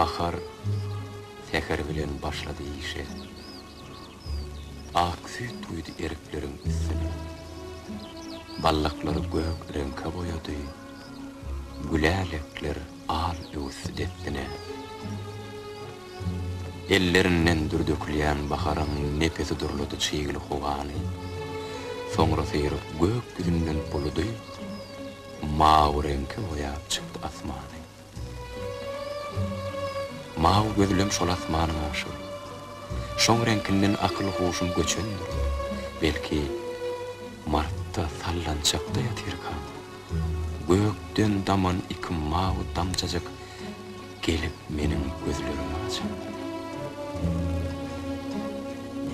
Bahar säher bilen başlady işe. Ak süýt guýdy erikleriň üstüne. Ballaklary gök reňke boýady, Gülälekler al öwüsdi dessine. Ellerinden dür dökülýän baharyň Nepesi durlady çygly howany. Soňra syryp gök ýüzünden buludy, Mawy reňke boýap çykdy asmany. Mawy gözlem şol asmanyň aşygy. Şoň reňkinden akyl-huşum göçendir. Belki, martda sallançakda ýatyrkam, gökden daman iki mawy damjajyk gelip meniň gözlerimi açandyr.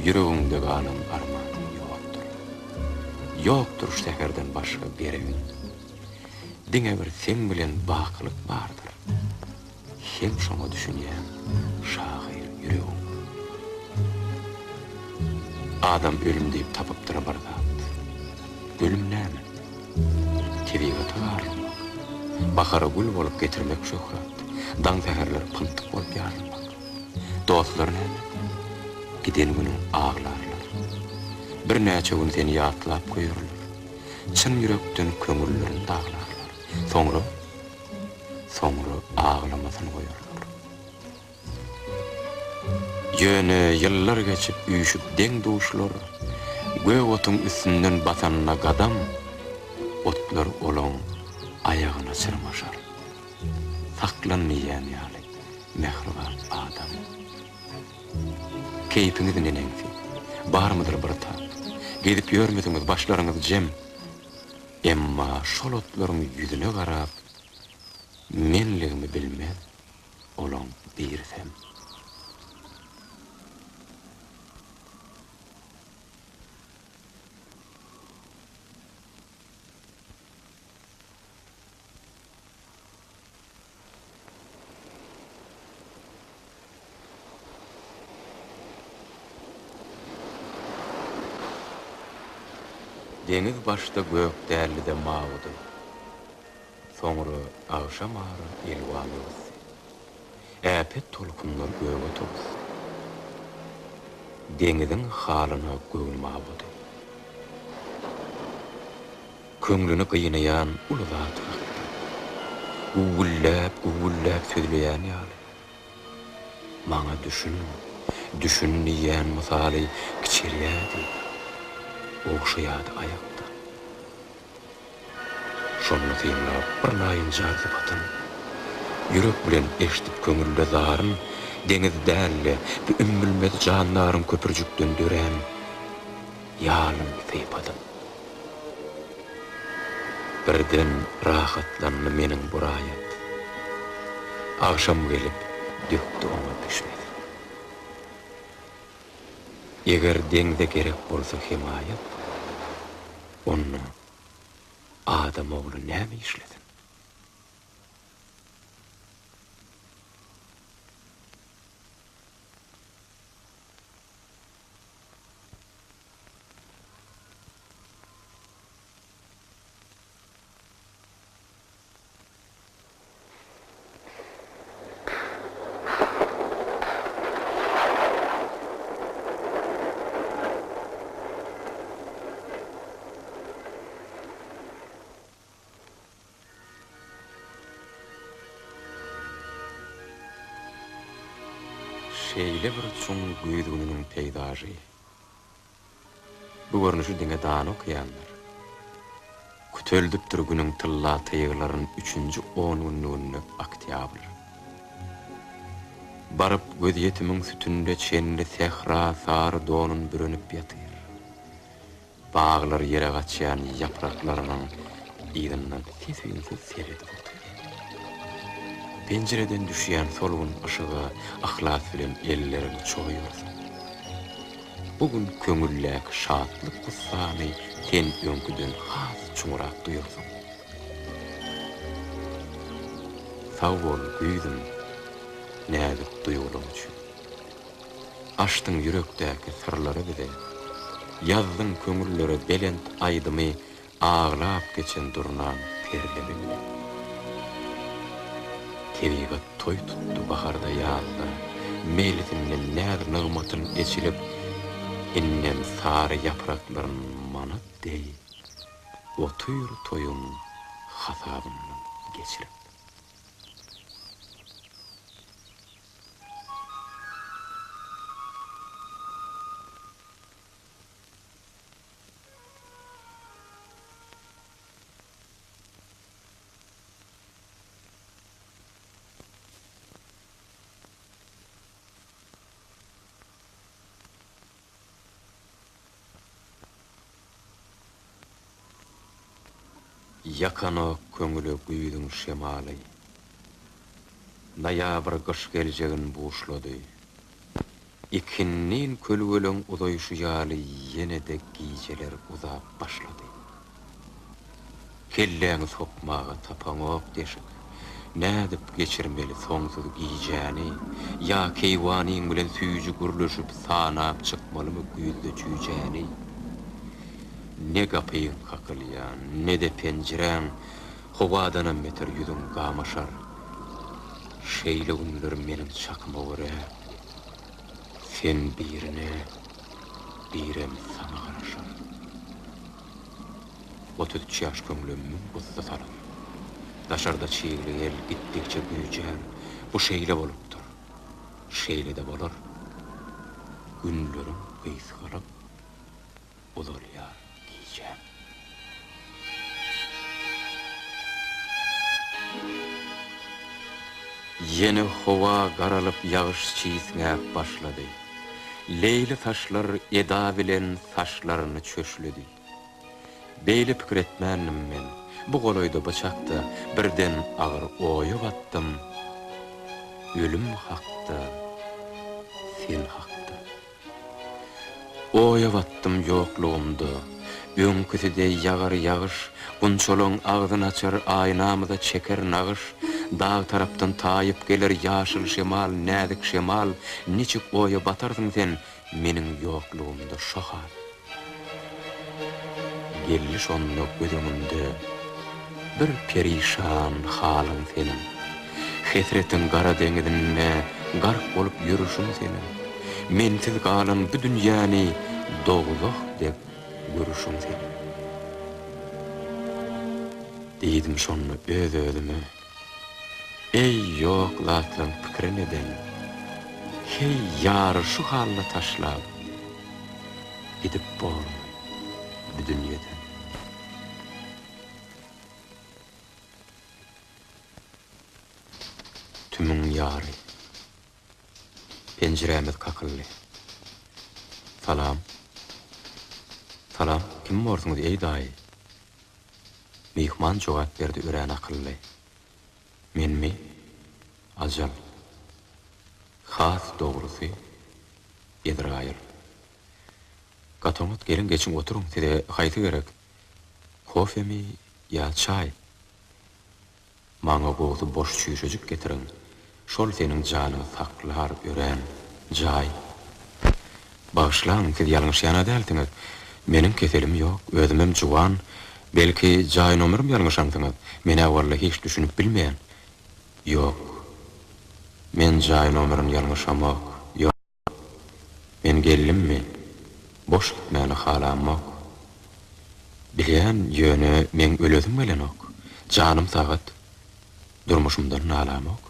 Ýüregiňde galan armanyň ýokdur. Ýokdur şu säherden başga geregiň. Diňe bir seň bilen bakylyk bardyr. Hem şoňa düşünýän şahyr ýüregiň. Adam ölüm diýip tapypdyr bir zat. Ölüm näme? Tebigata garylmak. Bahara gül bolup getirmek şöhrat. Daň säherler pyntyk bolup ýarylmak. Dostlar näme? Giden günüň aglarlar. Birnäçe gün seni ýatlap köýerler. Çyn ýürekden köňüllerin daglarlar. Soňra, soňra aglamasyn goýarlar. Ýöne ýyllar geçip üýşüp deň-duşlar, Gök otuň üstünden basanda gadam, Otlar olaň aýagyna çyrmaşar. Saklan diýýän ýaly mähriban adam. Keýpiňiz neneňsi? Barmydyr bir tap? Gezip ýörmesiňiz, başlaryňyz jem. Emma şol otlaryň ýüzüne garap, Menligimi bilmez olaň birisem. Deňiz başda gök däldi-de mawudy. Soňra agşam ara elwan öwüsdi. Äpet tolkunlar göge towusdy. Deňiziň halyna göwnüm awady. Köňlüni gynaýan uly zat hakda. Güwwülläp-güwwülläp sözleýän ýaly. Maňa düşün, düşün diýýän mysaly kiçelýärdi, ogşaýardy aýakdan. Şonda synlap bir naýynjar sypatyn, Ýürek bilen eşdip köňülde zaryn, Deňiz däl-de, bu ümmülmez jandaryň Köpürjikden dörän ýalyn sypadym. Birden rahatlandy meniň bu raýat. Agşam gelip dökdi oňa pişmesi. Eger deňze gerek bolsa hemaýat, Onda adam ogly näme işlesin? Şeýle bir çuň güýz gününiň peýzažy. Bu görnüşi diňe dana okaýandyr. Küteldipdir günüň tylla tyglaryn üçünji on günlüginde oktýabr. Baryp gözýetimiň sütünine çenli sähra sary donun bürenip ýatyr. Baglar ýere gaçýan ýapraklarynyň yzyndan ses-üýnsüz seredip otyr. Penjireden düşýän solgun yşyga yhlas bilen elleriňi çoýarsyň. Bu gün köňüldäki şatlyk-gussany sen öňküden has çuňrak duýarsyň. Sag bol, güýzüm, näzik duýgulaň üçin. Açdyň ýürekdäki syrlary bize. Ýazdyň köňüllere belent aýdymy Aglap geçen durnaň perleri bilen. Tebigat toý tutdy baharda ýazda, Meýlisinde näz-nygmatyn eçilip, Indem sary ýapraklaryn manat deý, Otyr toýuň hasabyndan geçirip. Ýakanok köňüle güýzüň şemaly. Noýabr gyş geljegin buşlady. Ikindin kölgeleň uzaýşy ýaly ýene-de gijeler uzap başlady. Kelläňi sokmaga tapaňok deşik. Nädip geçirmeli soňsuz gijäni? Ýa keýwanyň bilen süýji gürleşip sanap çykmalymy güýzde jüýjäni? Ne gapyň kakylýan, ne-de penjiräň, Howadanam beter ýüzüň gamaşar. Şeýle günler meniň çakyma görä, Sen birine, birem saňa garaşar. 33 ýaş köňle müň gussa salan. Daşarda çygly ýel gitdikçe güýjär, Bu şeýle bolupdyr, şeýle-de bolar. Günleriň gysgalyp, uzalýar gijäm. Ýene howa garalyp ýagyş çisňäp başlady. Leýli saçlar eda bilen saçlaryny çöşledi. Beýle pikir etmändim men. Bu golaýda bu çakda birden agyr oýa batdym. Ölüm hakda, sen hakda. Oýa batdym ýoklugymda. Öňküsi deý ýagar ýagyş, Gunçalaň agzyn açar, aýnamyza çeker nagyş. Dag tarapdan taýyp geler ýaşyl şemal, näzik şemal, Niçik oýa batarsyň sen meniň ýoklugymda şo hal? Geldi şonda göz öňümde bir perişan halyň seniň, Hesretiň gara deňizinde gark bolup ýörüşiň seniň, Mensiz galan bu dünýäni dowzah dek görüşiň seniň. Diýdim şonda öz-özüme, Eý, ýok zatlaň pikirin eden, Heý, ýary şu halda taşlap, Gidip bormy bu dünýeden? Tümüň ýary. Penjirämiz kakyldy. Salam. Salam, kim borsuňyz, eý daýy? Myhman jogap berdi örän akylly. Menmi? Ajal. Has dogrusy, Ezraýyl. Gaty oňat, geliň geçiň oturyň, size haýsy gerek? Kofemi ýa çaý? Maňa gowsy boş çüýşejik getiriň, şol seniň janyňy saklar örän, jaý. Bagyşlaň, siz ýalňyşýan-a dälsiňiz? Meniň keselim ýok, özümem juwan. Belki, jaý nomerim ýalňyşansyňyz? Men-ä walla hiç düşünip bilmeýän. Ýok. Men jaý nomerini ýalňyşamok. Ýok. Men geldimmi, boş gitmäni halamok. Bilýän, ýöne meň ölesim gelenok. Janym sagat, durmuşymdan nalamok.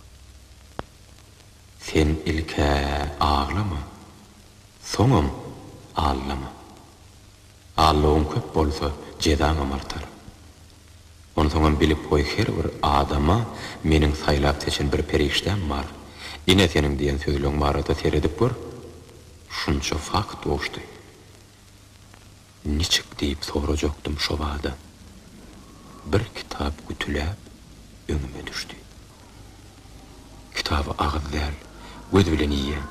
Sen ilk-ä aglama, soňam aldama. Aldawyň köp bolsa, jezaňam artar. Onsoňam bilip goý her bir adama meniň saýlap seçen bir perişdäm bar. Ine seniň diýen sözleň barada seredip gör. Şunça fakt gowuşdy. Niçik diýip sorajakdym şo bada. Bir kitap gütüläp öňüme düşdi. Kitaby agyz däl, göz bilen iýýän.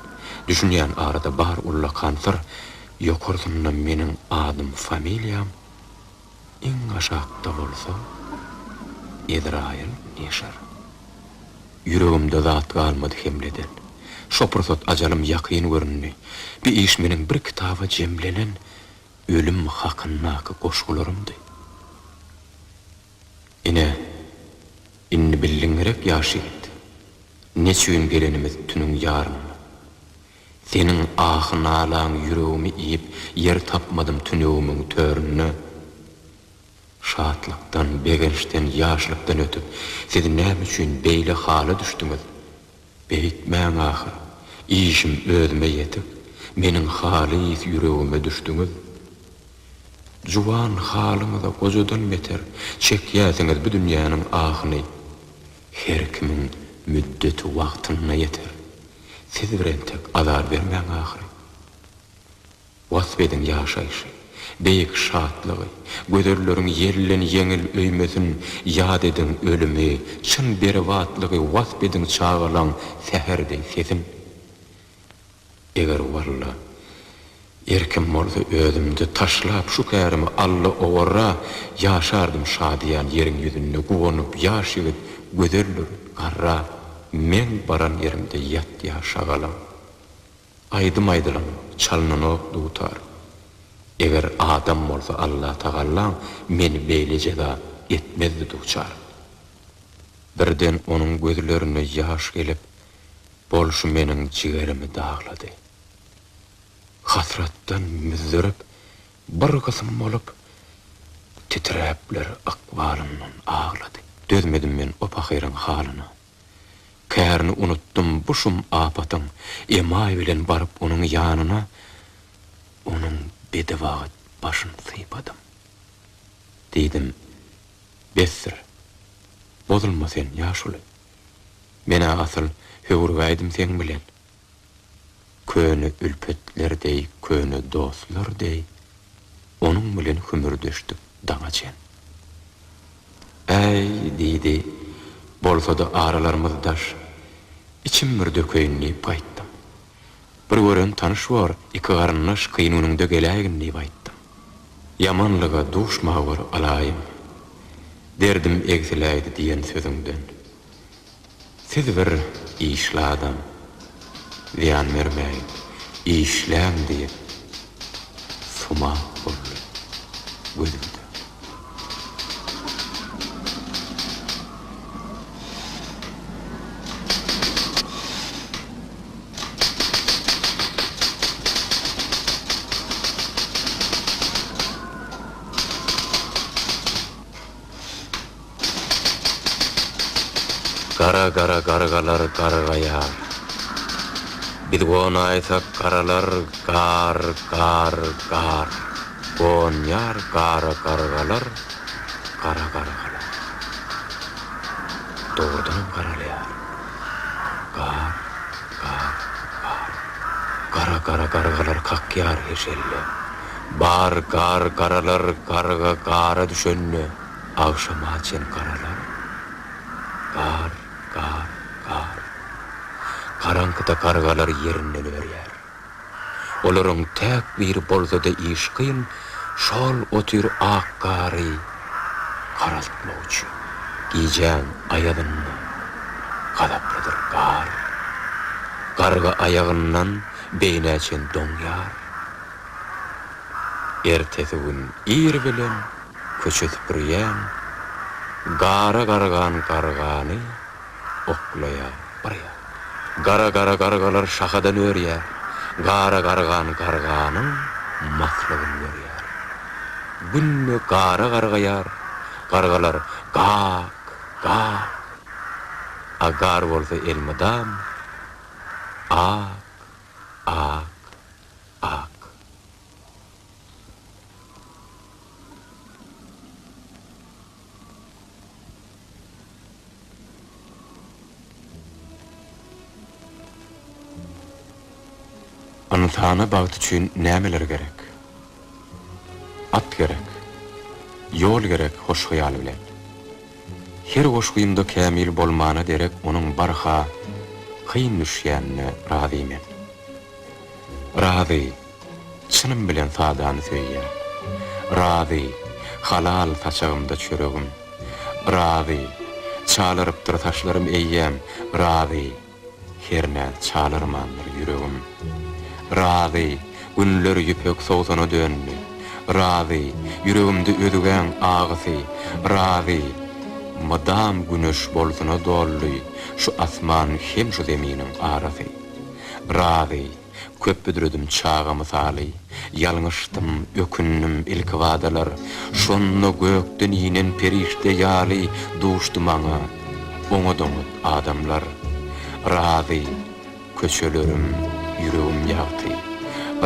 Düşünýän arada bar ullakan syr, ýokarsynda meniň adym familiýam, iň aşakda bolsa Ezraýyl neşir. Ýüregimde zat galmady hemleden. Şo pursat ajalym ýakyn göründi. Bi iş meniň bir kitaba jemlenen ölüm hakyndaky goşgularymdy. Ine, indi bildiň gerek ýaş ýigit. Neçüýn gelenimiz tünüň ýarynda. Seniň ahy-nalaň ýüregimi iýip, ýer tapmadym tünegimiň töründe. Şatlykdan, begençden, ýaşlykdan ötüp, siz näme üçin beýle hala düşdüňiz? Beýtmäň ahyr, işim özüme ýetik, meniň halys ýüregime düşdüňiz. Juwan halyňyza gojadan beter, çekýärsiňiz bu dünýäniň ahyny. Her kimiň müddeti wagtynda ýeter, siz bir entek azar bermäň ahyry. Wasp ediň ýaşaýşy, beýik şatlygy, Gözelleriň ýelden ýeňil öýmesin, Ýat ediň ölümi, çyn berbatlygy Wasp ediň çagalaň säher deý sesin. Eger walla, erkim bolsa özümde, Taşlap şu kärimi Alla owarra, Ýaşardym şadyýan ýeriň ýüzünde Guwanyp ýaş ýigit gözeldir garra, Meň baran ýerimde ýatýa şagalaň. Aýdym aýdylanok, çalnanok dutar. Eger adam bolsa Allatagallaň meni beýle jeza etmezdi duçar. Birden onuň gözlerine ýaş gelip, bolşy meniň jigerimi daglady. Hasratdan müzzerip, bir gysym bolup, titräpler ykbalyndan aglady. Dözmedim men o pahyryň halyna. Kärini unutdym bu şum apatyň, Emaý bilen baryp onuň ýanyna, Onuň bedibagt başyn sypadym. Diýdim, Besdir, bozulma sen, ýaşuly. Men-ä asyl höwrügäýdim seň bilen. Köne ülpetler deý, köne dostlar deý, Onuň bilen hümürdeşdik daňa çen. Äý, diýdi, bolsa-da aralarymyz daş, Içim bir dökeýin diýip gaýtdym. Bir gören tanyş bor, iki garyndaş Kyn günüňde geläýgin diýip aýtdym. Ýamanlyga duşmawur alaýym, Derdim egsiläýdi diýen sözüňden. Siz bir işli adam, zyýan bermäýin, işläň diýip, sumat boldy gözümde. Gara-gara gargalar gargaýar. Biz gonaýsak garalar gar, gar, gar. Gonýar gara gargalar, gara gargalar. Dogrudanam garalýar. Gar, gar, gar. Gara-gara gargalar kakýar heşelle. Bar gar garalar garga gara düşende agşama çen garalar. Gar, gar, gar. Garaňkyda gargalar ýerinden örýär. Olaryň täk biri bolsa-da iş kyn, şol otyr ak gary garaltmak üçin. Gijäň aýazynda gazaplydyr gar. Garga aýagyndan beýnä çen doňýar. Ertesi gün ir bilen köçe süpürýän gara gargan gargany oklaýar bir ýana. Gara-gara gargalar şahadan örýär, Gara gargan garganyň maslygyn görýär. Günde gara gargaýar, gargalar gak, gak. A gar bolsa elmydam ak, ak, ak. Ynsana bagt üçin nämeler gerek? At gerek. Ýol gerek hoş hyýal bilen. Her goşgymda kämil bolmana derek onuň barha kyn düşýänine razy men. Razy, çynym bilen sadany söýýän. Razy, halal saçagymda çöregim. Razy, çalarypdyr saçlarym eýýäm, Razy, hernä çalarmandyr ýüregim. Razy, günler ýüpek sowsana döndi. Razy, ýüregimde özgäň agysy. Razy, Mydam güneş bolsuna doldy şu asman hem şu zeminiň arasy. Razy, köp büdredim çaga mysaly, Ýalňyşdym, ökündim ilkibadalar. Şonda gökden inen perişde ýaly duşdy maňa oňat-oňat adamlar. Razy, Köçelerim, ýüregim ýagty.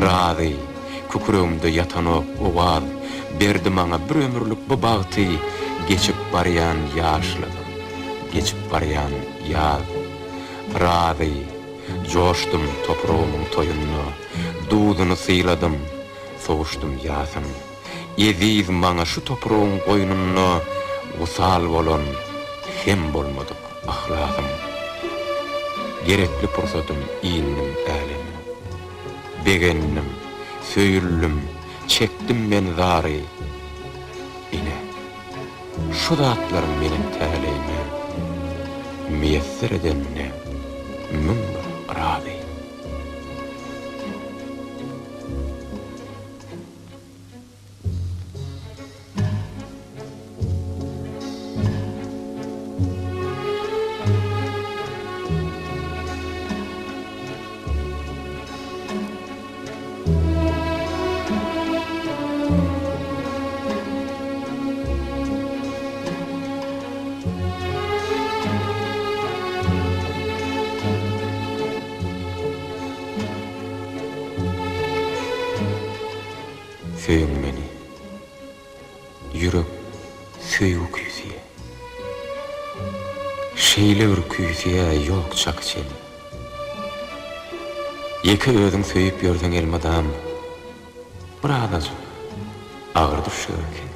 Razy, kükregimde ýatanok owaz, Berdi maňa bir ömürlik bu bagty, Geçip barýan ýaşlyk, geçip barýan ýaz. Razy, joşdum topragymyň toýunda, Duzuny syladym, sowuşdym ýasyn. Eziz maňa şu topragyň goýnunda Wysal bolan hem bolmadyk yhlasym. Gerekli pursatym indim äleme. Begendim, söýüldim, çekdim men zary. Ine, şu zatlaryň meniň täleýime Miýesser edenine 1001 razy. Söýüň meni. Ýürek söýgi küýseýär. Şeýle bir küýseýär ýok çaky-çeni. Ýeke özüň söýüp ýörseň elmydam, bir azajyk agyr düşer eken.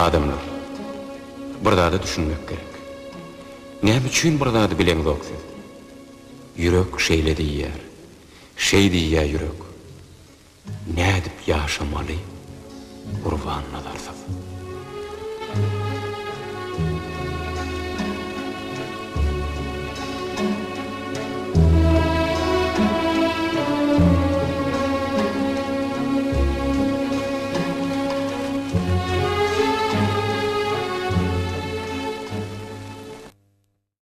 Adamlar, bir zada düşünmek gerek. Näme üçin bir zady bileňzok siz? Ýürek şeýle diýýär, şeý diýýär ýürek. Nädip ýaşamaly Gurbannazarsyz?